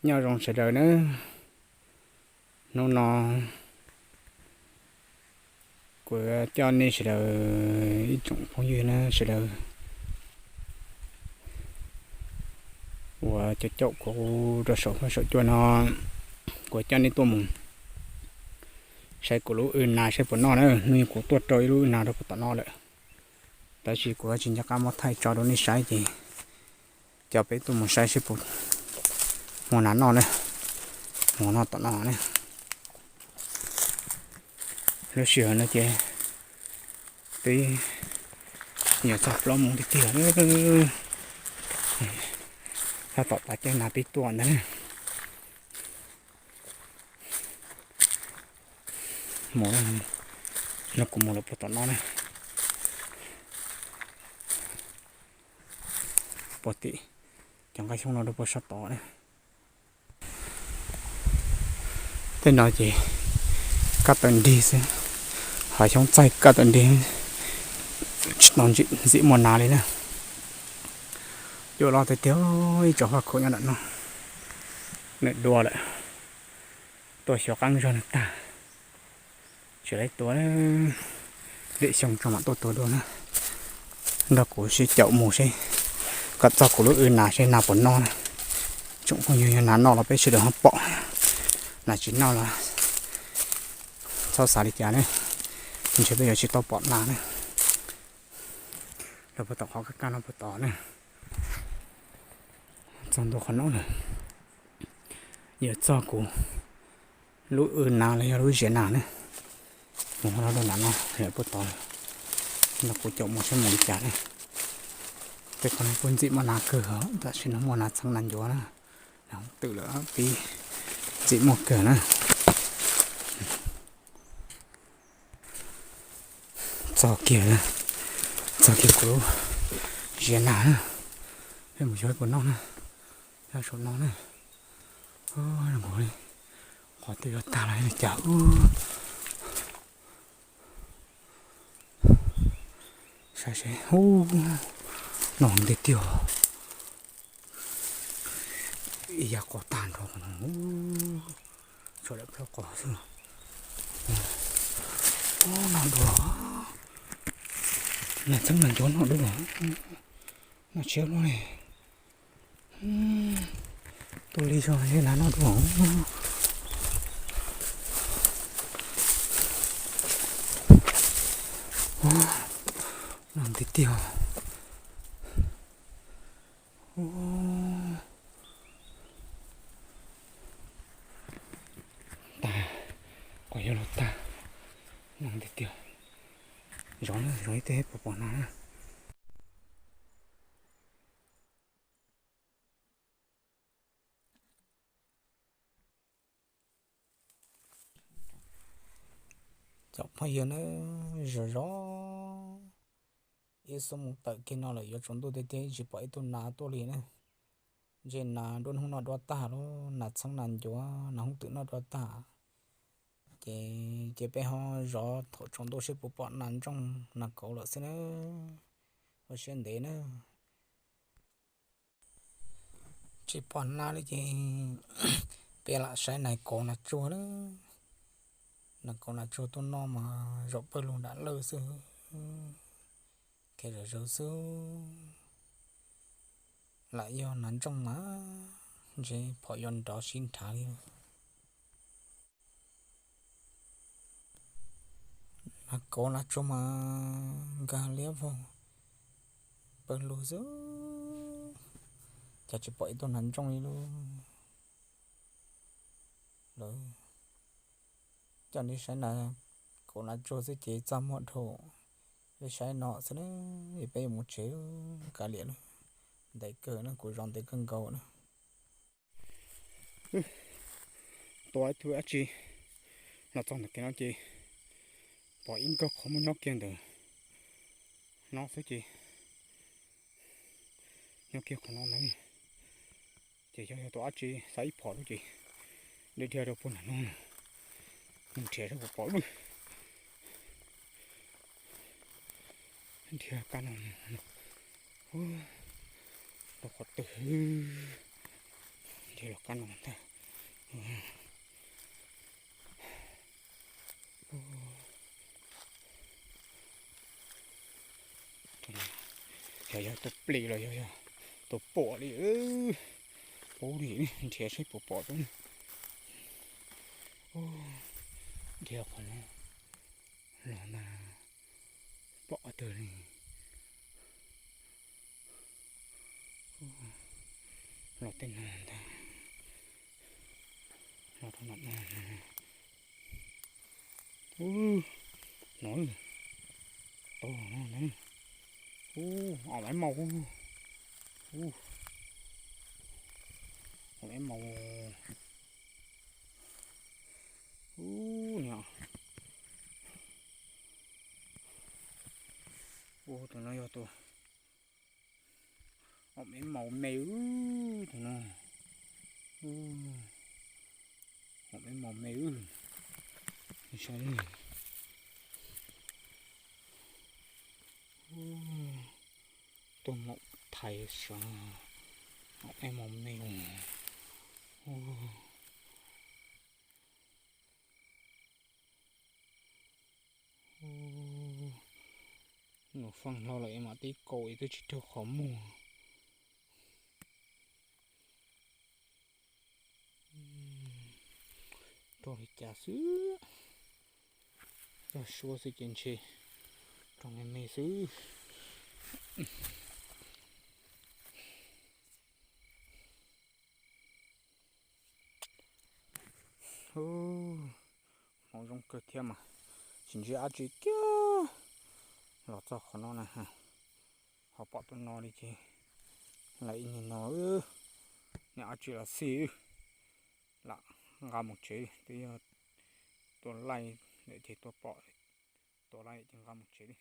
Nyob zoo sawv daws nawb, hnub no kuv coj nej sawv daws ib tsoom phooj ywg na sawv daws uas cov caum kuv rau saum huab saum cua no, kuv coj nej tuaj mus saib kuv lub w nas saib puas noj na. Hnub no kuv tuaj rau ib lub w nas rau puag tom no lawm, tab sis kuv tsis nco qab muab thaij tso rau nej saib ces coj peb tuaj mus saib seb puas muaj nas noj na, muaj noj tom no na. Lub sij hawm no ces twb yuav txog plaub moos tiag tiag lawm, tab tom tav caij nas pib tuaj ntag na. Mus, no kuv mus lawm puag tom no na, puag tim cov nqaij xyoob no rau puag sab tod na. Tej no ces kaj tawm nrig xwb, hav xyoob txaij kaj tawm nrig, tsis tau ntxim muaj nas li na. Cua loj tiag tiag, ib tsob faj khaum nyob nram no, nws dua lawm, tuaj xyuas qab zog nws tag, tsis laib tua, lim xyoo tso mam tuaj tua dua na. Nrog kuv sib caum mus seb, kom txog kuv lub w nas seb nas puas noj na. Tsoom phooj ywg, yog nas noj los peb sawv daws ho pom, nas tsis noj los txhob xav li cas ne, ntshe peb yuav tsis tau pom nas na. Los puag tom qhov kaj kaj no puag tod na, txog ntua qhov no lawm, yuav txog kuv lub w nas los yog lub ziav nas na. Mus no rau nram no, puag tod, nrog kuv caum mus seb mus li cas na. Tej qhov no puag ntxim muaj nas kawg, tam sim no muaj nas txheeb nas ncuav na. Nas hoov twm lawm, pib ntxim muaj kawg na. Txog kiag, txog kiag kuv lub ziav nas na, peb mus xyuas puas noj na. Nyob saum no na, zoo nkaus li qhov twb yuav tag los li cas. Saib seb, noj tiag tiag, ib yav qos tag nrho, tshuav lawm plaub qos xwb. Noj dua, nas txheeb nas ncuav noj dua, noj tshiab luaj li. Tuaj li zog li nas noj dua. Noj tiag tiag. Tag, qos yuav luag tag. Noj tiag tiag. Zov na, zov ib teg puas pom nas na. Cov phooj ywg na, zov zov ib xuab moos tawm kiag no lawm yuav tsaus ntuj tiag tiag tsis pom ib tug nas tuaj li na. Ntshe nas nruab hnub no dua tag lawm, nas txheeb nas ncuav nas hoov twm noj dua tag. Ces, ces peb ho zov thaum tsaus ntuj seb puas pom nas ntsooj nas kauv lawm xwb na. Ua siab ntev na. Tsis pom nas li ces peb lam saib nas kauv nas tsuag na. Nas kauv nas tsuag tuaj noj mas zaum pawg lug nram lawj xwb, kev zawv zawv xwb. Lam yog nas ntsooj mas ntshe phom yuav nrov sib nrhav li. Nas kauv nas tsuag mas nkag liab vog pawg lug xwb, cas tsis pom ib tug nas ntsooj li lauj. Lawv coj nej saib nas kauv nas tsuag xwb ces txaj muag dhau. Peb saib no xwb na, peb yuav mus tsev kav liam na. Ntev kawg na, kuv zov ntev kawg nkaus na. Tua ib tug dab tsi los txog ntawm kev no ces pom ib nkawg qhov muag nyob kiag ntawm no xwb ces nyob kiag qhov no ntag. Ces yog yog tus dab tsi xa ib phom lub ces dhia dhia rau puag nram no, mus nrhiav saib puas pom lub. Dhia kab no rau qhov twg, dhia los kab no ntag. Yog, yog tus plis los yog, yog tus pom li. Pub li nrhiav seb puas pom tus. Dhia qhov no los ntag, pom twg li. Los tej no ntag, los rau no no. Ub, no, tau no na. Ub, ob mev maus. Ub, ob mev maus. Ub, niam. Ub, tus no yog tus ob mev maus me, tus no. Ob mev maus me, saib. Tuaj maum thaiv sav, ob mev maus me. Nws faaj hlo lawm es mam tib kaus es twb tsis raug qhov muag. Raug li cas xwb, yog suab xwb ces ntshe raug me me xwb. Hmoov zoo kawg thiab mas tsis ntsib dab tsi kiag. Los txog qhov no na, ho pom tus no li ces lawv ib niag no, niag dab tsi los xij, lam nqa mus tsev. Twb yog tua laij lawm ces tua pom, tua laij ces nqa mus tsev li.